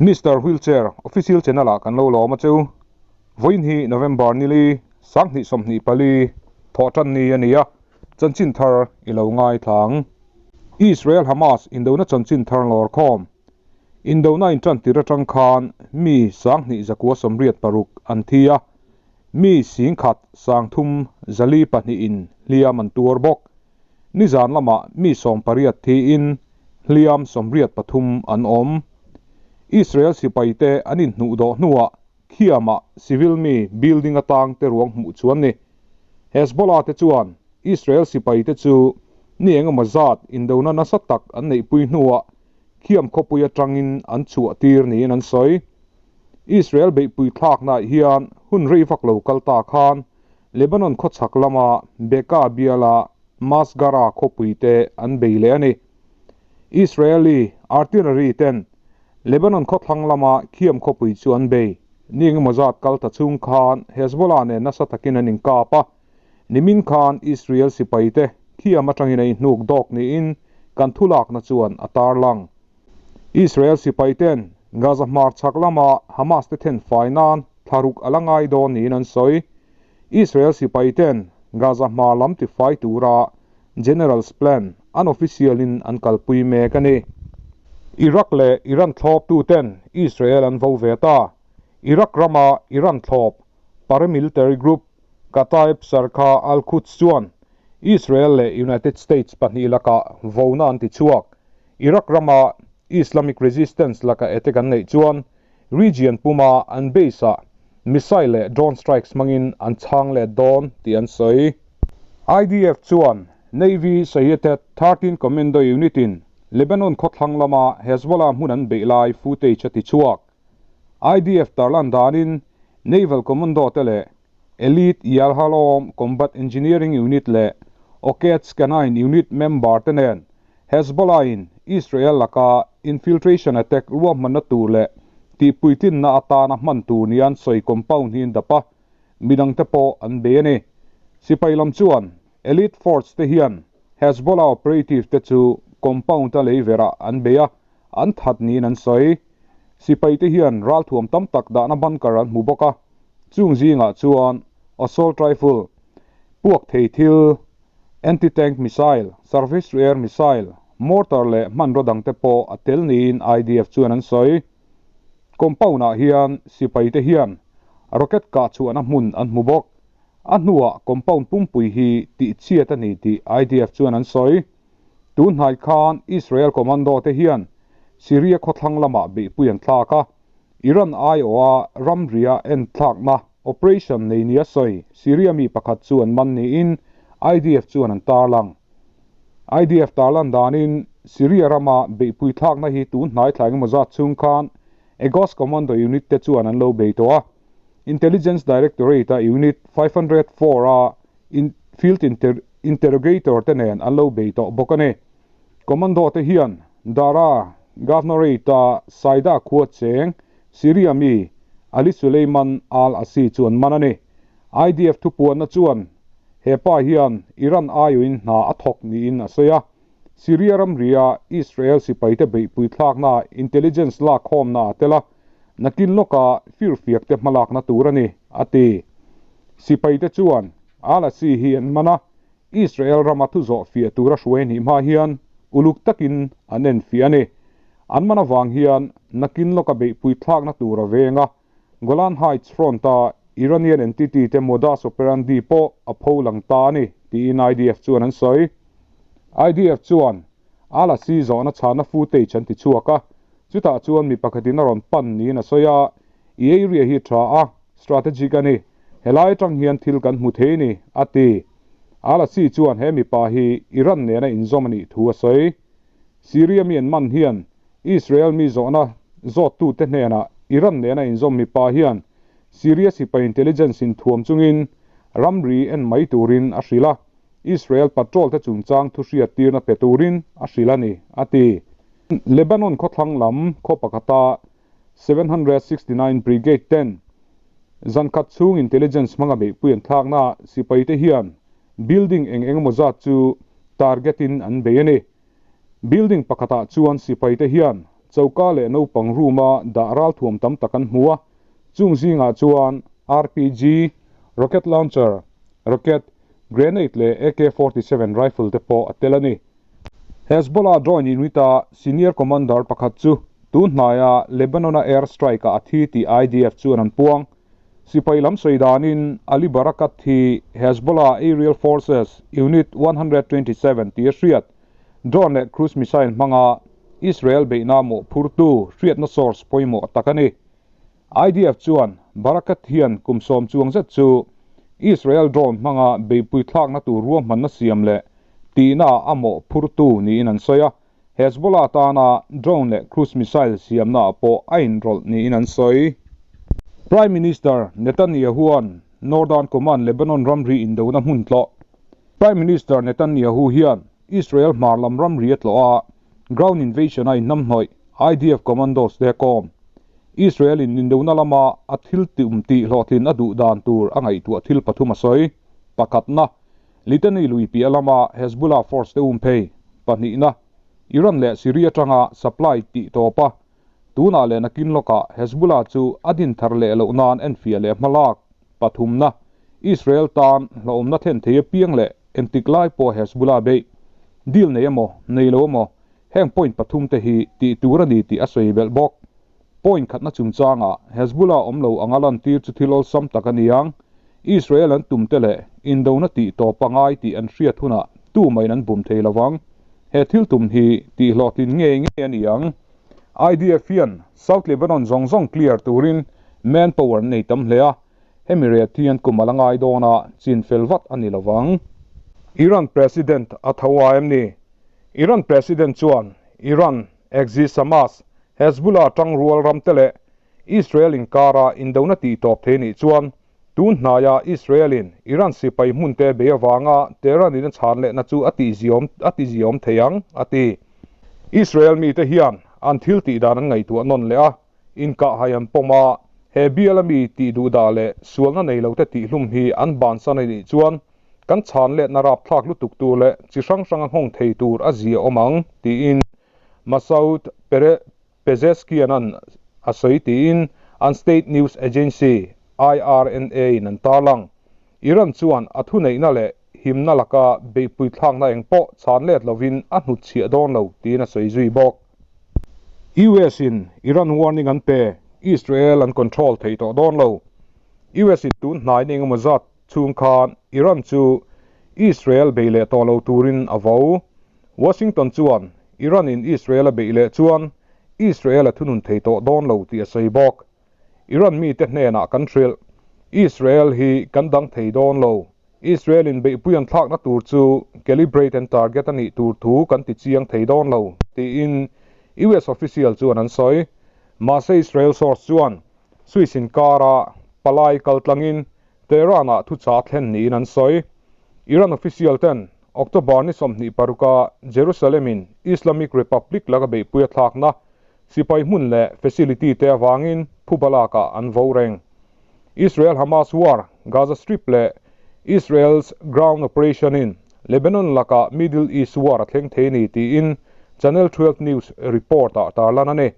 Mister Wheelchair Official Channel ah kan lo lawm a chu. Vawiin hi November nili 2024 thawhtan ni a ni a, chanchin thar i lo ngaithla ang. Israel Hamas indona chanchin thar lawrkhawm. Indona intan tir atang khan mi 2986 an thi a, mi 10,342 in hliam an tuar bawk. Nizan lamah mi 18 thiin hliam 83 an awm. Israel sipaite an inhnuh dawh hnuah khiamah civil mi building atang te ruang hmuh chuan ni. Hezbollah te chuan Israel sipaite chu ni engemaw zat indona nasa tak an neihpui hnuah khiam khawpui atangin an chhuah tir niin an sawi. Israel beihpui thlaknaah hian hun rei vak lo kal ta khan Lebanon khawchhak lama Bekaa biala Masgara khawpui te an bei leh a ni. Israeli artillery ten Lebanon khawthlang lama khiam khawpui chu an bei. Ni engemaw zat kal ta chung khan Hezbollah nen nasa takin an inkap a. Nimin khan Israel sipai te khiam atangin a inhnuk dawk niin kan thulakna chuan a tarlang. Israel sipai ten Gaza hmar chhak lama Hamas te then fai nan thlaruk a la ngai dawn niin an sawi. Israel sipai ten Gaza hmar lam tifai tura General's Plan an official in an kalpui mek a ni. Iraq leh Iran thlawp tu ten Israel an vo ve ta. Iraq rama Iran thlawp paramilitary group Kataib Sarkha al-Quds chuan Israel leh United States pahnih lakah vona an ti chhuak. Iraq rama Islamic Resistance laka attack an neih chuan region puma an base ah missile leh drone strikes hmangin an chhang let dawn tih an sawi. IDF chuan Navy Shayetet 13 Commando Unit in Lebanon khawthlang lama Hezbollah hmun an beih lai footage a ti chhuak. IDF tarlan danin Naval Commando te leh Elite Yahalom Combat Engineering Unit leh Oketz Canine Unit member te nen Hezbollah in Israel laka infiltration attack ruahmanna tur leh tihpuitlinna atana hman tur nian sawi compound hi an dap a, midang te pawh an bei a ni. Sipai lam chuan Elite Force te hian Hezbollah operative te chu compound a lei verah an bei a, an that niin an sawi. Sipai te hian ralthuam tam tak dahna bunker an hmu bawk a, chung zingah chuan assault rifle, puak thei thil, anti-tank missile, surface-to-air missile, mortar leh hmanraw dang te pawh a tel niin IDF chuan an sawi. Compound ah hian sipai te hian rocket kah chhuahna hmun an hmu bawk. A hnuah compound pumpui hi tihchhiat a ni tih IDF chuan an sawi. Tun hnai khan Israel commando te hian Syria khawthlang lamah beihpui an thlak a, Iran aiawha ramria en thlakna operation nei nia sawi Syria mi pakhat chu an man niin IDF chuan an tarlang. IDF tarlan danin Syria rama beihpui thlakna hi tun hnai thlai engemaw zat chhung khan Egoz Commando Unit te chuan an lo bei tawh a. Intelligence Directorate a Unit 504 a Field Interrogator te nen an lo bei tawh bawk a ni. Commando te hian Daraa Governorate a Saida khua cheng Syria mi Ali Suleiman al-Asi chu an man a ni. IDF thupuanna chuan he pa hian Iran aiawhin hna a thawk niin a sawi a. Syria ramria Israel sipaite beihpui thlakna intelligence lakkhawmna a tel a, nakin lawka firfiak te hmalakna tur a ni, a ti. Sipaite chuan al-Asi hi an man a, Israel rama thu zawh fiah tura hruai anih hma hian uluk takin an en fiah a ni. An man avang hian nakin lawka beihpui thlakna tur a veng a, Golan Heights front a Iranian entity te modus operandi pawh a pho lang ta a ni, tiin IDF chuan an sawi. IDF chuan al-Asi zawhna chhana footage an ti chhuak a, chutah chuan mi pakhatin a rawn pan niin a sawi a, I area hi tha a, strategic a ni, helai atang hian thil kan hmu thei ni, a ti. Al-Asi chuan he mipa hi Iran nena inzawm a nih thu a sawi. Syria mi an man hian Israel mi zawhna zawttute hnenah Iran nena inzawm mipa hian Syria sipai intelligence in thuam chungin ramri en mai turin a hrilh a, Israel patrol te chungchang thu hriat tirna pe turin a hrilh a ni, a ti. Lebanon khawthlang lam khaw pakhata 769 Brigade ten zankhat chhung intelligence hmanga beihpui an thlakna sipai te hian building eng engemaw zat chu target in an bei a ni. Building pakhatah chuan sipai te hian choka leh naupang room-a dah ralthuam tam tak an hmu a, chung zingah chuan RPG, rocket launcher, rocket, grenade leh AK 47 rifle te pawh a tel a ni. Hezbollah drone unit-a senior commander pakhat chu tun hnaia Lebanon-a air strike-ah a thi tih IDF chuan an puang. Sipai lam sawi danin Ali Barakat hi Hezbollah Aerial Forces Unit 127 tih a hriat. Drone leh cruise missile hmanga Israel beihna mawhphurtu hriatna source pawimawh tak a ni. IDF chuan Barakat hian kum sawm chuang zet chu Israel drone hmanga beihpui thlakna tur ruahmanna siam leh tihnaah a mawhphurtu niin an sawi a, Hezbollah tana drone leh cruise missile siamnaah pawh a inrawlh niin an sawi. Prime Minister Netanyahu-a'n Northern Command Lebanon ramri indona hmun tlawh. Prime Minister Netanyahu hian Israel hmar lam ramri a tlawh a, ground invasion a inhnamhnawih IDF commandos te a kawm. Israel in indona lama a thil tum tih hlawhtlin a duh dan tur a ngaihtuah thil pathum a sawi. Pakhatna, Litani lui piah lama Hezbollah force te um phei. Pahnihna, Iran leh Syria atanga supply tih tawp a, tunah leh nakin lawkah Hezbollah chu a din thar leh loh nan enfiah leh hmalak. Pathumna, Israel tan hlauhawmna thlen thei apiang leh Engtik lai pawh Hezbollah beih, deal nei emaw, nei lo emaw, heng point pathum te hi tih tur a ni tih a sawi belh bawk. Point khatna chungchangah Hezbollah awm lo anga lantir chu thil awlsam tak a ni ang. Israel an tum te leh indona tih tawp a ngai tih an hriat hunah tumahin an bum thei lo vang. He thil tum hi tih hlawhtlin ngei ngei a ni ang. IDF hian South Lebanon zawng zawng clear turin manpower an nei tam hle a. Hemi ret hian kum a la ngai dawn a, chin fel vat a ni lo vang. Iran President a tho a em ni? Iran President chuan Iran, Axis Hamas, Hezbollah tangrual ram te leh Israel inkara indona tih tawp thei nih chuan tun hnaia Israel in Iran sipai hmun te bei avanga Tehran in a chhan lehna chu a tihziawm a tiziawm thei ang, a ti. Israel mite hian an thil tih dan an ngaihtuah nawn leh a. Inkahhai an pawm a, he bial ami tih duhdah leh sualna nei lote tihhlum hi an bansan a nih chuan kan chhan letna rapthlak lutuk tur leh chi hrang hranga nghawng thei tur a zia awm ang, tiin Masoud Pezeshkian-a'n a sawi tiin an state news agency IRNA-in an tarlang. Iran chuan a thuneihna leh himna laka beihpui thlakna eng pawh chhan let lovin a hnutchhiah dawn lo tiin a sawi zui bawk. US in Iran warning an pe, Israel an control thei tawh dawn lo. US in tun hnai eng emaw zat chhung khan Iran chu Israel bei leh tawh lo turin a vo. Washington chuan Iran in Israel a beih leh chuan Israel a thunun thei tawh dawn lo tih a sawi bawk. Iran mite hnenah kan hrilh, Israel hi kan dang thei dawn lo. Israel in beihpui an thlakna tur chu calibrate and target a nih tur thu kan ti chiang thei dawn lo, tiin US official chuan an sawi. Mahse Israel source chuan Swiss inkara palai kaltlangin Tehran-ah thuchah thlen niin an sawi. Iran official ten October ni 26 a Jerusalem in Islamic Republic laka beihpui a thlakna sipai hmun leh facility te avangin phuba lakah an vo reng. Israel-Hamas war, Gaza Strip leh Israel's ground operation in Lebanon lakah Middle East war a thleng thei ni tiin Channel 12 News report ah tarlan a ni.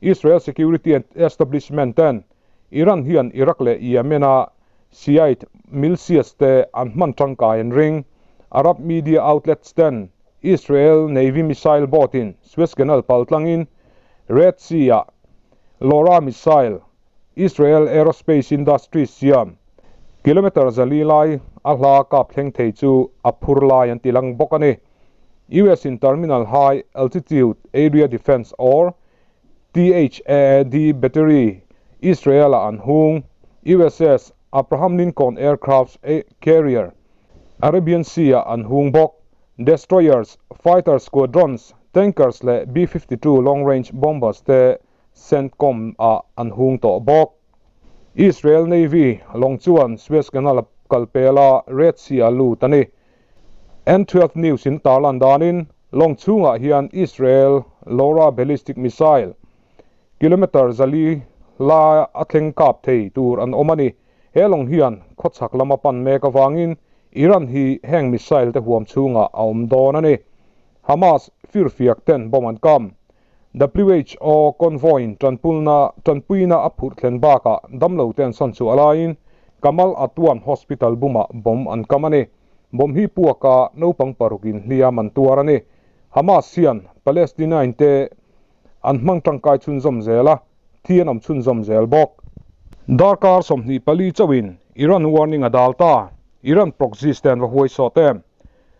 Israel security establishment ten Iran hian Iraq leh Yemen a Shiite militias te an hman tangkai an ring. Arab media outlets ten Israel Navy missile boat in Suez Canal paltlangin Red Sea ah LORA missile Israel Aerospace Industries siam kilometre 400 lai a hla kap thleng thei chu a phur lai an ti lang bawk a ni. US in Terminal High Altitude Area Defense or THAAD battery Israel ah an hung. USS Abraham Lincoln aircraft carrier Arabian Sea ah an hung bawk. Destroyers, fighter squadrons, tankers leh B-52 long range bombers te CENTCOM ah an hung tawh bawk. Israel Navy lawng chuan Suez Canal a kal pel a, Red Sea a lut a ni. N12 News in tarlan danin lawng chhungah hian Israel LORA ballistic missile kilometre 400 la a thleng kap thei tur an awm a ni. He lawng hian khawchhak lama pan mek avangin Iran hi heng missile te huam chhungah a awm dawn a ni. Hamas firfiak ten bomb an kam. WHO convoy-in tanpulna tanpuina a phurh thlen bakah damlote an sawn chhuah laiin Kamal Adwan Hospital bumah bomb an kam a ni. Bomb hi puaka naupang parukin hliam an tuar a ni. Hamas hian Palestinain te an hmang tangkai chhunzawm zel a, thi an awm chhunzawm zel bawk. Darkar 24 chauhin Iran warning a dal ta, Iran proxies te an va huai sawt em?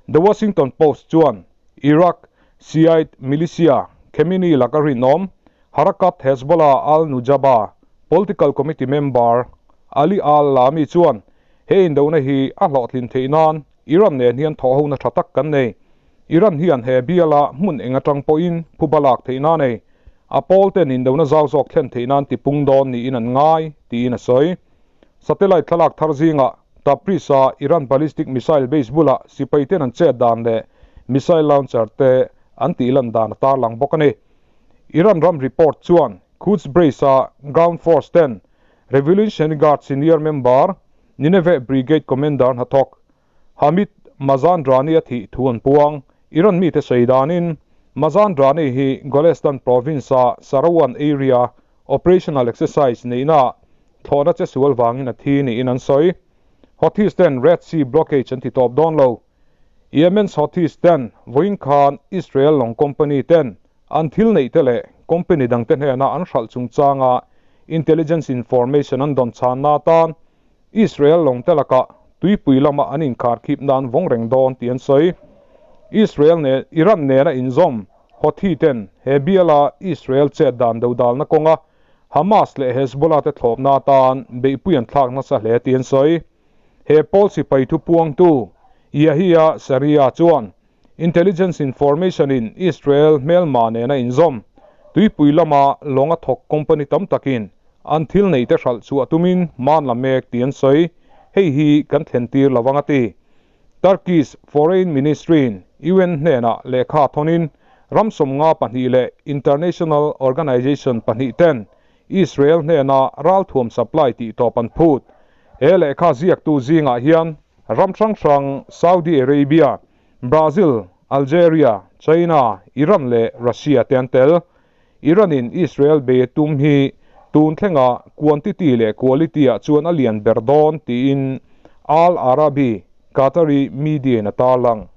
The Washington Post chuan Iraq Shiite militia Khamenei laka rinawm Harakat Hezbollah al-Nujaba Political Committee member Ali al-Lami chuan he indona hi a hlawhtlin theih nan Iran nen hian thawhhona tha tak kan nei. Iran hian he biala hmun eng atang pawhin phuba lak theih na nei. A pawl ten indona zau zawk thlen theih nan tipung dawn niin an ngai, tiin a sawi. Satellite thlalak thar zingah Tabriz-a Iran ballistic missile base bulah sipai ten an chet dan leh missile launcher te an tih lan dan a tarlang bawk a ni. Iran ram report chuan Quds Base-a ground force ten Revolutionary Guard senior member Nineveh Brigade commander hnathawk Hamid Mazandrani a thih thu an puang. Iran mite sawi danin Mazandrani hi Golestan province-a Sarawan area operational exercise neihna thlawhna che sual vangin a thi niin an sawi. Houthis ten Red Sea blockage an ti tawp dawn lo. Yemen's Houthis ten vawiin khan Israel lawng company ten an thil neih te leh company dangte hnena an hralh chungchanga intelligence information an dawn chhanna atan Israel lawng te lakah tuipui lama an inkharkhip nan vawng reng dawn tih an sawi. Israel nen Iran nena inzawm Houthi ten he biala Israel chet dan dodalna kawnga Hamas leh Hezbollah te thlawpna atan beihpui an thlak nasa hle tih an sawi. He pawl sipai thupuangtu Yahya Sarea chuan Intelligence information in Israel hmelma nena inzawm tuipui lama lawng a thawk company tam takin an thil nei te hralh chhuah tumin hman la mek tih an sawi. Hei hi kan thlen tir lovang a ti. Turkish Foreign Ministry in UN hnenah lehkha thawnin ram 52 leh international organization pahnih ten Israel hnena ralthuam supply tih tawp an phut. He lehkha ziaktu zingah hian ram hrang hrang Saudi Arabia, Brazil, Algeria, China, Iran leh Russia te an tel. Iran in Israel bei tum hi tun thlenga quantity leh quality ah chuan a lian ber dawn tiin Al Arabi, Qatari media in a tarlang.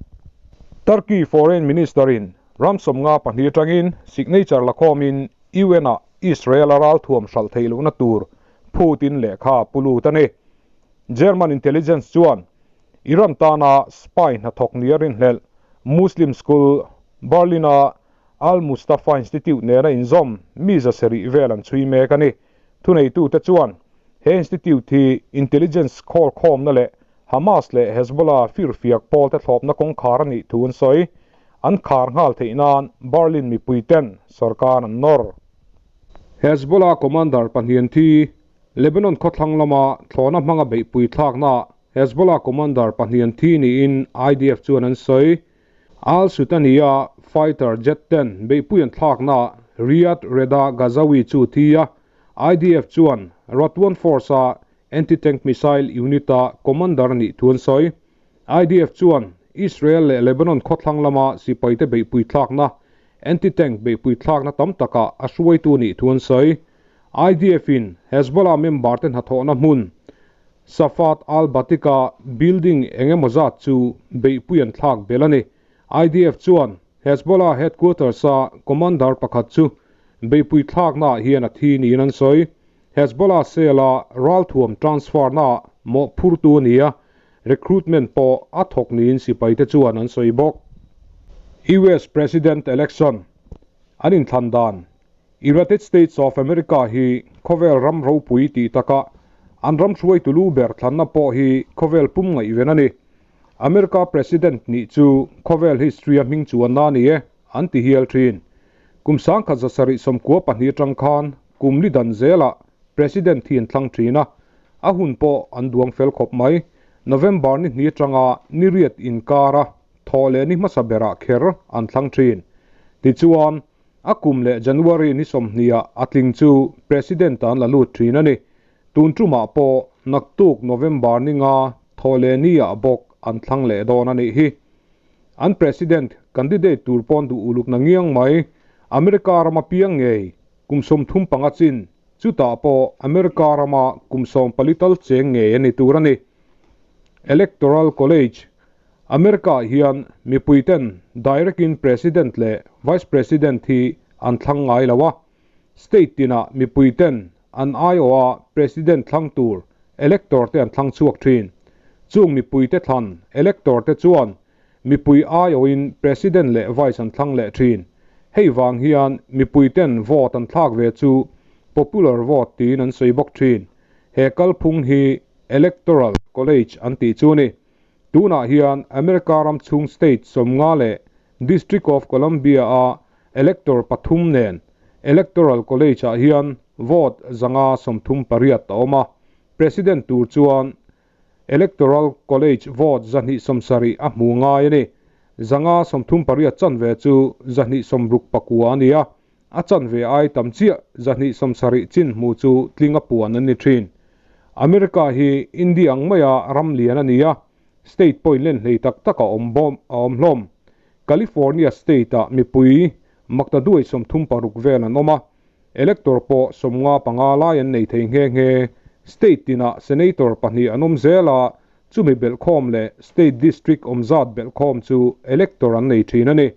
Turkey Foreign Minister in ram 52 atangin signature lakhawmin UN ah Israel a ralthuam hralh theih lohna tur phutin lehkha pulut a ni. German intelligence chuan Iran tana spy hnathawk ni a rinhlelh Muslim school Berlin-a Al Mustafa Institute nena inzawm mi za sarih vel an chhui mek a ni. Thuneitute chuan he institute hi intelligence khawl khawmna leh Hamas leh Hezbollah firfiak pawl te thlawpna kawngkhar a nih thu an sawi. An khar nghal theih nan Berlin mipuiten sarkar an nawr. Hezbollah commander pahnihin thi Lebanon khawthlang lama thlawhna hmanga beihpui thlaknaah Hezbollah commander pahnihin thi niin IDF chuan an sawi. Al Sutania fighter jet ten beihpui an thlaknaah Riyad Reda Ghazawi chu thi a, IDF chuan Radwan Force-a anti-tank missile unit-a commander a nih thu an sawi. IDF chuan Israel leh Lebanon khawthlang lama sipaite beihpui thlakna anti-tank beihpui thlakna tam takah a hruaitu nih thu an sawi. IDF in Hezbollah member te hnathawhna hmun Safat al-Batika building engemaw zat chu beihpui an thlak bel a ni. IDF chuan Hezbollah headquarters-a commander pakhat chu beihpui thlaknaah hian a thi niin an sawi. Hezbollah cell-a ralthuam transfer-naah mawhphurtu a ni a, recruitment pawh a thawk niin sipaite chuan an sawi bawk. US President election an inthlan dan United States of America hi khawvel ram ropui tih takah an ram hruaitu lu ber thlanna pawh hi khawvel pum ngaihven a ni. America President nih chu khawvel history a hming chuan na ni e, an ti hial thin. Kum 1792 atang khan kum li dan zelah President hi an thlang thin a, a hun pawh an duang fel khawp mai. November ni hnih atanga ni riat inkara thaw leh ni hmasa berah kher an thlang thin. Tichuan, a kum leh January ni 20 ah a tling chu President an la lut thin a ni. Tun tumah pawh naktuk November ni nga thaw leh ni ah bawk an thlang leh dawn a nih hi. An President candidate tur pawn duh uluk na ngiang mai. America rama piang ngei kum 35 chin, chutah pawh America rama kum 14 tal cheng ngei a ni tur a ni. Electoral College, America hian mipuiten direct in President leh Vice President hi an thlang ngai lo a, State tinah mipuiten an aiawha President thlang tur elector te an thlang chhuak thin. Chung mipuite thlan elector te chuan mipui aiawhin President leh Vice an thlang leh thin. Hei vang hian mipuiten vote an thlak ve chu popular vote tiin an sawi bawk thin. He kalphung hi Electoral College an tih chu a ni. Tunah hian America ram chhung state 50 leh District of Columbia-a elector pathum nen Electoral College-ah hian vote 538 a awm a. President tur chuan Electoral College vote 270 a hmu ngai a ni. 538 chanve chu 269 a ni a, a chanve ai tam chiah 270 chin hmu chu tling a puan an ni thin. America hi India ang maia ram lian a ni a, state point len hlei tak tak a awm bawm a awm hlawm. California state-ah mipui maktaduai 36 vel an awm a, elector pawh 55 lai an nei thei nghe nghe. State tinah senator pahnih an awm zel a, chumi belhkhawm leh state district awmzat belhkhawm chu elector an nei thin a ni.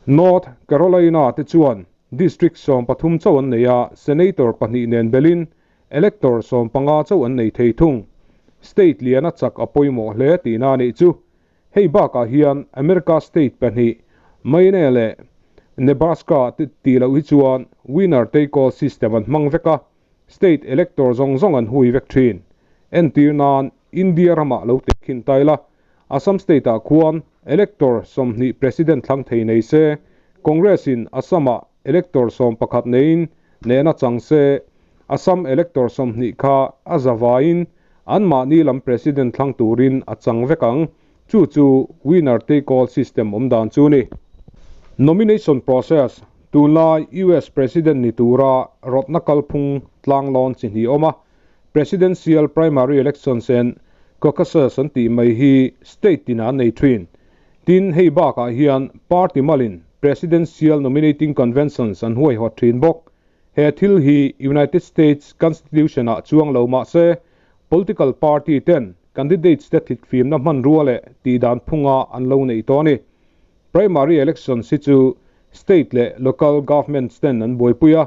North Carolina te chuan district 13 chauh an nei a, senator pahnih nen belin elector 15 chauh an nei thei thung. State lian a chak a pawimawh hle tihna a nih chu. Hei bakah hian America state pahnih Maine leh Nebraska te tih loh hi chuan winner take all system an hmang vek a, state elector zawng zawng an hui vek thin. Entir nan India ramah lo teh khin tai la, Assam state-ah khuan elector 20 president thlang thei nei se, Congress in Assam-ah elector 11 neiin nehna chang se, Assam elector 20 kha a zavaiin anmahni lam president thlang turin a chang vek ang. Chu chu winner take all system awm dan chu ni. Nomination process, Tunlai US President ni tura rawtna kalphung tlang lawn chi hnih awm a, Presidential primary elections and caucuses an tih mai hi state tinah an nei thin. Tin, hei bakah hian party malin Presidential nominating conventions an huaihawt thin bawk. He thil hi United States Constitution-ah chuang lo mah se, political party ten candidates te thitfimna hmanrua leh tihdan phunga an lo neih tawh a ni. Primary elections hi chu state leh local governments ten an buaipui a,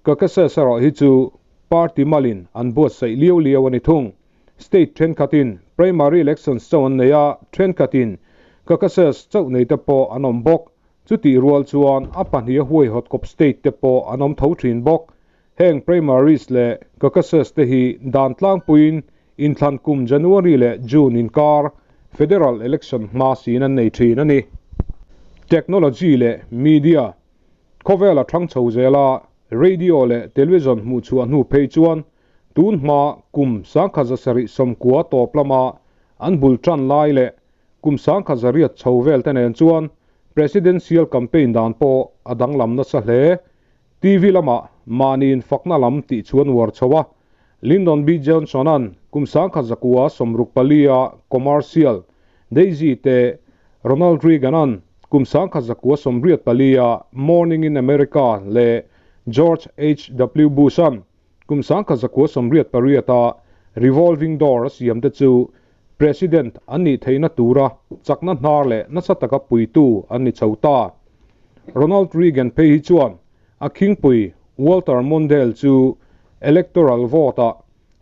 caucuses erawh hi chu party malin an buatsaih liau liau a ni thung. State thenkhatin primary elections chauh an nei a, thenkhatin caucuses chauh nei te pawh an awm bawk. Chutih rual chuan a pahnih a huaihawt kawp state te pawh an awm tho thin bawk. Heng primaries leh caucuses te hi dan tlangpuiin inthlan kum January leh June inkar federal election hma siin an nei thin a ni. Technology leh media khawvela thang chho zela radio leh television hmuh chhuah hnu phei chuan tun hma kum 1790 tawp lama an bul tan lai leh kum 1800 chho vel te nen chuan presidential campaign dan pawh a danglam nasa hle. TV lama mahniin fakna lam tih chuan uar chho a, Lyndon B. Johnson-a'n kum 1964 commercial Daisy te Ronald Reagan-a'n kum 1984 Morning in America leh George H. W. Bush-a'n kum 1988 Revolving Door a siam te chu President an nih theihna tura chakna hnar leh nasa taka puitu an ni chho ta. Ronald Reagan phei hi chuan a khingpui Walter Mondale chu electoral vote-ah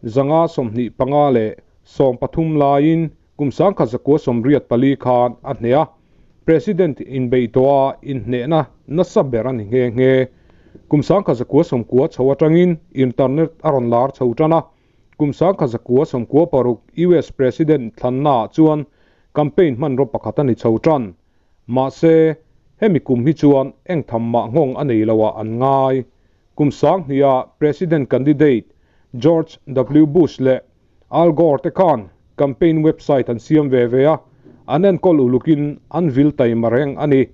525 leh 13 laiin kum 1984 khan a hne a, President inbeih tawha inhnehna nasa ber a ni nghe nghe. Kum 1990 chho atangin internet a rawn lar chho tan a, kum 1996 US President thlannaah chuan campaign hmanraw pakhat a ni chho tan. Mahse, hemi kum hi chuan eng tham mah nghawng a nei loah an ngai. Kum 2000 President candidate George W. Bush leh Al Gore te khan campaign website an siam ve ve a, an enkawl ulukin an vil taima reng a ni.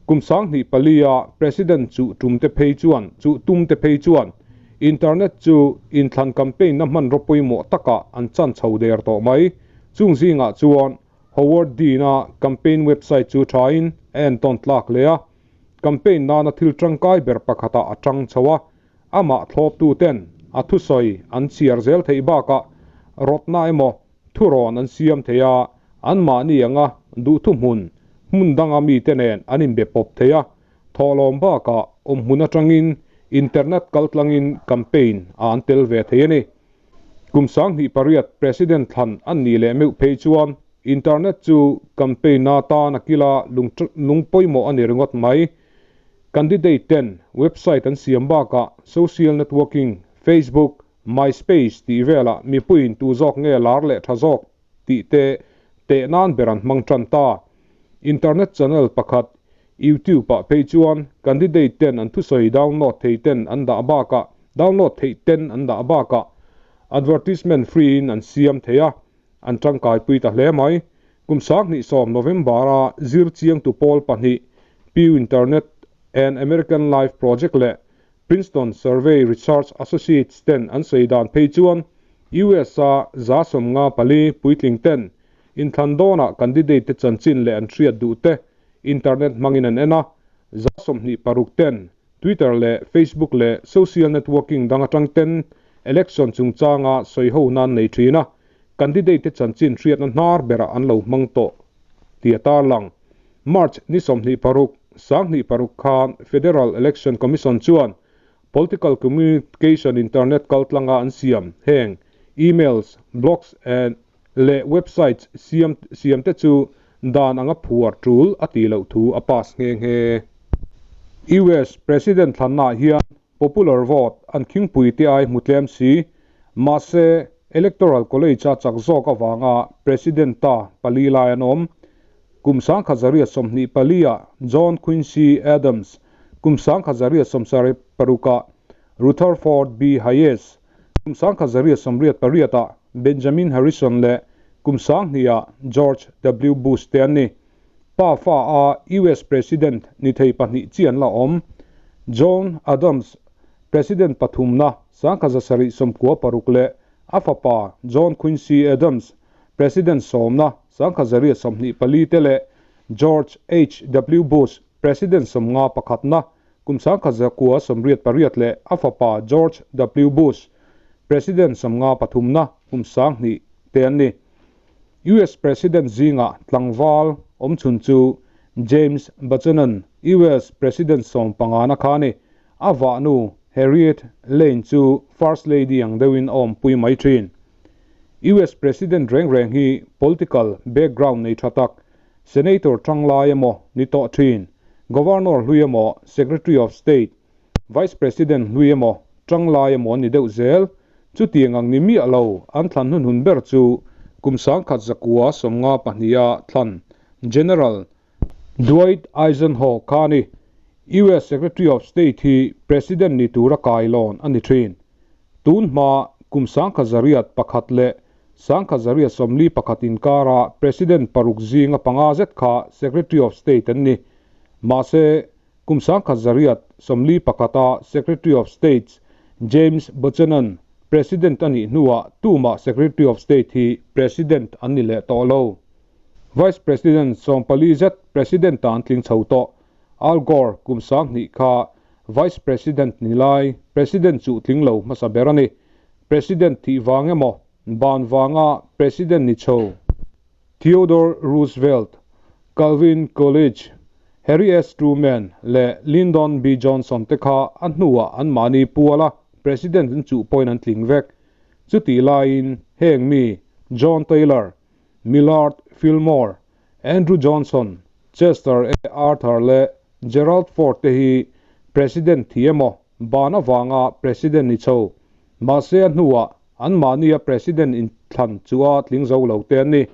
Kum 2004 President chu tum te phei chuan chu tum te phei chuan internet chu inthlan campaign na hmanraw pawimawh takah an chan chho der tawh mai. Chung zingah chuan Howard Dean-a campaign website chu thain a entawn tlak leh a. campaign nana thil tangkai ber pakhatah a tang chho a, amah thlawptuten a thusawi an chhiar zel theih bakah rawtna emaw thurawn an siam thei a, anmahni anga duhthu hmun hmun danga mite nen an inbe pawp thei a, thawhlawm bakah awmhmun atangin internet kaltlangin campaign a an tel ve thei a ni. Kum 2008 President thlan an nih leh meuh phei chuan internet chu campaign atan a kila lung pawimawh a ni ringawt mai. Candidate ten website an siam bakah social networking, Facebook, MySpace tih velah mipuiin tu zawk nge lar leh tha zawk tih te teh nan ber an hmang tan ta. Internet channel pakhat YouTube ah phei chuan candidate ten an thusawi download thei ten an dah bakah download theih ten an dah bakah advertisement free in an siam thei a, an tangkaipui ta hle mai. Kum 2010 November a zir chiangtu pawl pahnih Pew Internet and American Life Project leh Princeton Survey Research Associates ten an sawi dan phei chuan US a 54% puitling ten inthlan dawnah candidate te chanchin leh an hriat duh te internet hmangin an en a, 26% ten Twitter leh Facebook leh social networking dang atang ten election chungchanga sawi ho nan nei thin a, candidate te chanchin hriatna hnar berah an lo hmang tawh ti a tarlang. March ni 26, 2006 khan Federal Election Commission chuan political communication internet kaltlanga an siam heng emails, blogs and leh websites siam siam te chu dan anga phuar tul a ti loh thu a pass nghe nghe. US President thlanna hian popular vote an khingpui te ai hmutlem si, mahse Electoral College a chak zawk awanga President ta pali lai an awm. Kum 1924 ah John Quincy Adams, kum 1976 ah Rutherford B. Hayes, kum 1988 ah Benjamin Harrison leh kum 2000 ah George W. Bush te an ni. Pa fa a US President ni thei pahnih chi an la awm. John Adams, President pathumna 1796 leh a fapa John Quincy Adams, President sawmna 1924 te leh George H. W. Bush, President 51na kum 1988 leh a fapa George W. Bush, President 53na kum 2000 te an ni. US President zinga tlangwal awmchhun chu James Buchanan, US President 15na khani a wahnu Harriet Lane chu First Lady ang deuhin a awmpui mai thin. US President reng reng hi political background nei tha tak, Senator Changlai emaw ni tawh thin, Governor hlui emaw, Secretary of State, Vice President hlui emaw, Changlai emaw ni deuh zel, chu tiang ang ni miah lo an thlan hun hun ber chu kum 1952 a thlan General Dwight Eisenhower khani US Secretary of State hi President ni tura kai lawn ani thin. Tun hma kum 1901 leh 1941 inkara President paruk zinga panga zet kha Secretary of State an ni. Mahse kum 1941 a Secretary of State James Buchanan President ani hnuah tuma Secretary of State hi President an ni leh tawh lo. Vice President 40 zet President an tling chho tawh. Al Gore kum 2000 kha Vice President ni lai President chu tling lo hmasa ber ani. President thi wang emaw ban wanga President ni chho. Theodore Roosevelt, Calvin Coolidge, Harry S. Truman le Lyndon B. Johnson te kha a hnuah an mahni puala President an chu point an tling vek. Chuti laiin heng mi John Taylor, Millard Fillmore, Andrew Johnson, Chester A. Arthur le Gerald Ford te hi President thi emaw ban awanga President ni chho. Mahse a hnuah an mahni a President in thlan chu a tling zo lo te an ni.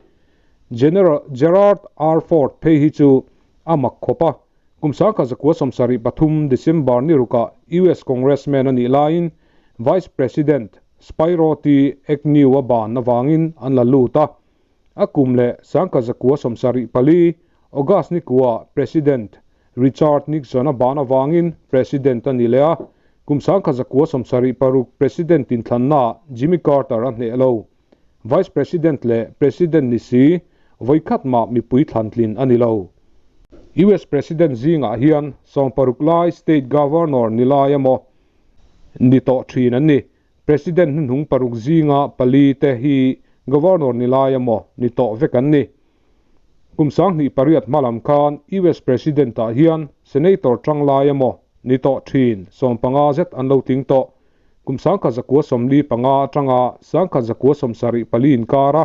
General Gerard R. Ford phei hi chu a mak khawp a. Kum 1973 December ni ruka US Congressman ani laiin Vice President Spiro T. Agnew a ban awangin an la lut a. A kum leh 1974 August ni kuwa President Richard Nixon a ban awangin President ani le a. Kum 1976 President in thlanna Jimmy Carter a hne lo. Vice President le President ni si voikhat ma mipui thlan tlin ani lo. US President zingah hian sawmparuk lai state governor ni lai emaw ni tawh thin an ni. President hnuhnung paruk zinga pali te hi governor ni lai emaw ni tawh vek an ni. Kum 2008 hma lam khan US President ah hian Senator tang lai emaw ni tawh thin 15 zet an lo tling tawh. Kum 1945 atanga 1974 inkara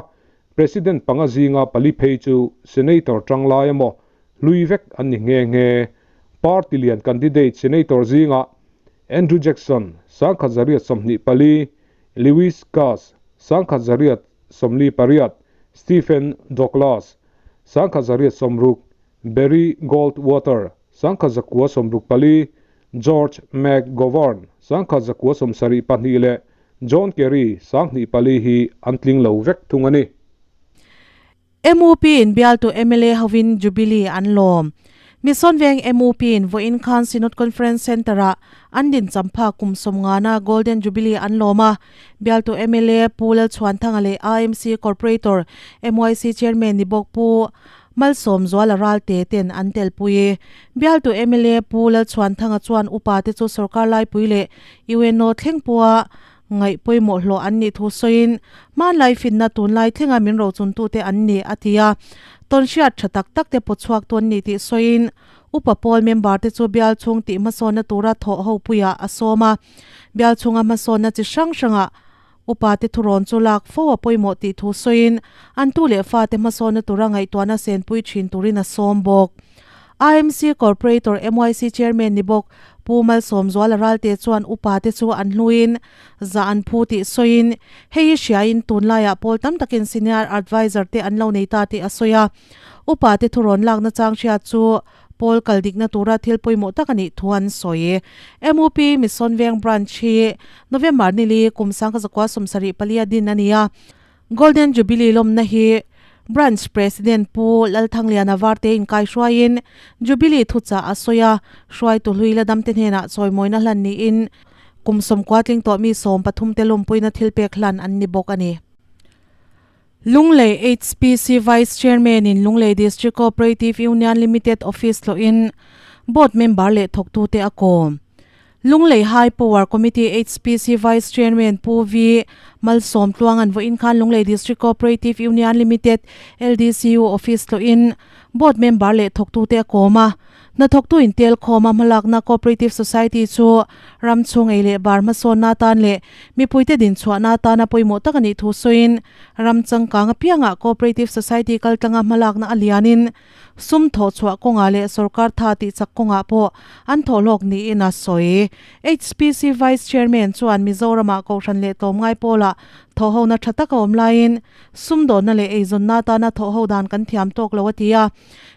President panga zinga pali phei chu Senator tang lai emaw hlui vek an ni nghe nghe. Party lian candidate Senator zingah Andrew Jackson, 1824, Lewis Cass, 1848, Stephen Douglas, 1860, Barry Goldwater, 1964, George McGovern, 1972 leh John Kerry, 2004 hi an tling lo vek thung a ni. MUP in bialtu mla hovin Jubilee an lawm. Mission Veng MUP in vawiin khan Synod Conference Centre-ah an din champha kum sawmngana Golden Jubilee an lawm a. Bialtu mla Pu Lalchhuanthanga leh AMC Corporator MYC Chairman ni bawk Pu Malsawmzuala Ralte ten an telpui. Bialtu mla Pu Lalchhuanthanga chuan upa te chu sorkar laipui leh UNO thlengpua Ngaih pawimawh hlawh an nih thu sawiin, hmanlai finna tunlai thlenga min rochuntute an ni, a ti a. Tawnhriat tha tak tak te pawchhuak tu an ni tih sawiin, Upa Pawl member te chu bial chhung tih hmasawnna tura thawh ho puiah a sawm a. Bial chhunga hmasawnna chi hrang hrangah Upa te thurawn chu lak fo a pawimawh tih thu sawiin, an tu leh fate hmasawnna tura ngaihtuahna senpui thin turin a sawm bawk. IMC Corporator MYC Chairman ni bawk Pu Malsawmzuala Ralte chuan upa te chu an hluin zah an phu tih sawiin, hei hi hriain tunlaiah pawl tam takin Senior Adviser te an lo nei ta tih a sawi a. Upa te thurawn lakna chang hriat chu pawl kal dikna tura thil pawimawh tak a nih thu an sawi. MUP Mission Veng Branch hi November nili kum 1974 a din a ni a. Golden Jubilee lawmna hi Branch President Pu Lalthangliana Varte inkaihruaiin Jubilee thuchah a sawi a, hruaitu hlui la damte hnenah chawimawina hlan niin kum sawmkua tling tawh mi sawm pathum te lawmpuina thilpek hlan an ni bawk a ni. Lunglei HPC Vice Chairman in Lunglei District Cooperative Union Limited Office tlawhin Board member leh thawktute a kawm. Lunglei High Power Committee HPC Vice Chairman Pu V Malsawm Tluanga'n vawiin khan Lunglei District Cooperative Union Limited, LDCU, Office tlawhin Board member leh thawktute a kawm a. Hnathawktu intel khawma hmalakna Cooperative Society chu ram chhung ei leh bar hmasawnna atan leh mipuite dinchhuahna atana pawimawh tak a nih thu sawiin ram changkang apiangah Cooperative Society kaltlanga hmalakna a lianin Sum thawhchhuah kawngah leh sorkar tha tih chak kawngah pawh an thawhlawk niin a sawi. HPC Vice Chairman chuan Mizoramah Kohhran leh tlawmngai pawlah thawhhona tha tak a awm laiin sumdawnna leh eizawnna atana thawhho dan kan thiam tawk lo a ti a.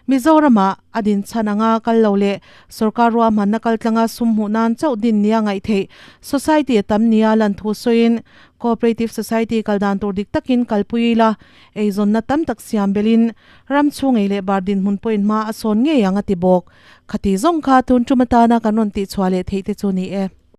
Mizoramah a dinchhan anga kal lo leh sorkar ruahmanna kaltlanga sum hmuh nan chauh din nia ngaih theih society a tam nia lan thu sawiin Cooperative Society kal dan tur dik takin kalpui ila eizawnna tam tak siam belhin Ram chhung ei leh bar dinhmun pawhin hma a sawn ngei ang a ti bawk. Khati zawng kha tun tum atana kan rawn tihchhuah leh theih te chu ni e.